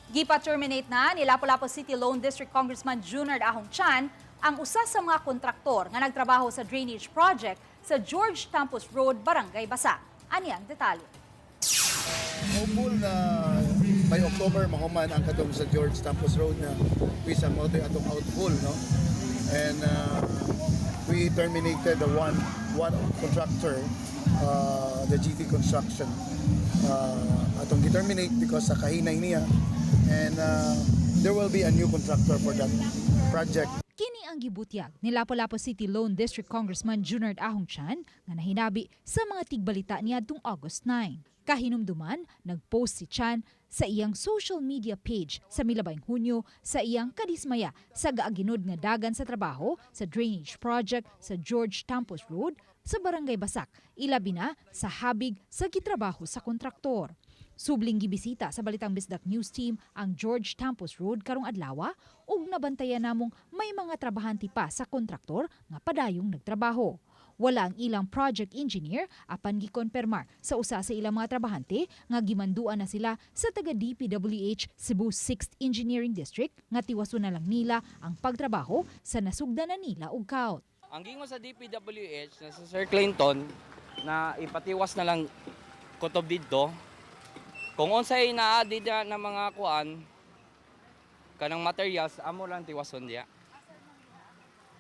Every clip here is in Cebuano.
Gipa-terminate na ni Lapu-Lapu City Lone District Congressman Junard Ahong Chan ang usa sa mga kontraktor nga nagtrabaho sa drainage project sa George Tampus Road, Barangay Basak. Ani ang detalye. Hopeful na by October mahuman ang katong sa George Tampos Road na which ang mao atong outfall, no? And we terminated the one one contractor, the GT Construction, atong gi-terminate because sa kahinay niya, and there will be a new contractor for that project. Kini ang gibutyag ni Lapu-Lapu City Lone District Congressman Junard Ahong Chan nga nahinabi sa mga tigbalita niadtong August 9. Kahinumduman, nagpost si Chan sa iyang social media page sa milabayng Hunyo sa iyang kadismaya sa gaaginod nga dagan sa trabaho sa drainage project sa George Tampos Road sa Barangay Basak, ilabi na sa habig sa gitrabaho sa kontraktor. Subling gibisita sa Balitang Bisdak News Team ang George Tampos Road karong adlaw ug nabantayan namong may mga trabahante pa sa kontraktor nga padayong nagtrabaho. Wala ang ilang project engineer, apan gikonpermar sa usa sa ilang mga trabahante nga gimanduan na sila sa taga DPWH Cebu 6th Engineering District nga tiwason na lang nila ang pagtrabaho sa nasugdan na nila og kaut. Ang gingon sa DPWH na sa Sir Clinton na ipatiwas na lang kutob didto. Kung unsay naa dida na mga kuan kanang materials, amo lang tiwason diya.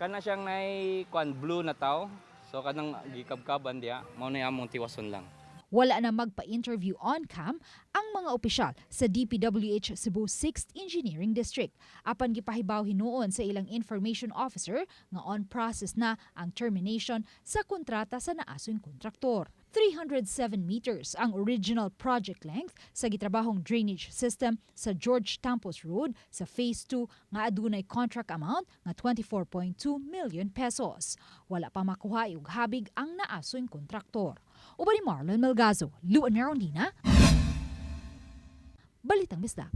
Kana siyang nay kuan, blue na tao. So kanang gikabkaban diya, mao na among tiwason lang. Wala na magpa-interview on cam ang mga opisyal sa DPWH Cebu 6th Engineering District. Apan gipahibaw hinuon sa ilang information officer nga on process na ang termination sa kontrata sa naasoy kontraktor. 307 meters ang original project length sa gitrabahong drainage system sa George Tampos Road sa Phase 2 nga adunay contract amount nga 24.2 million pesos. Wala pa makuha og habig ang naasoy kontraktor. Uban ni Marlon Melgazo, Luan Merondina, Balitang Bisdak.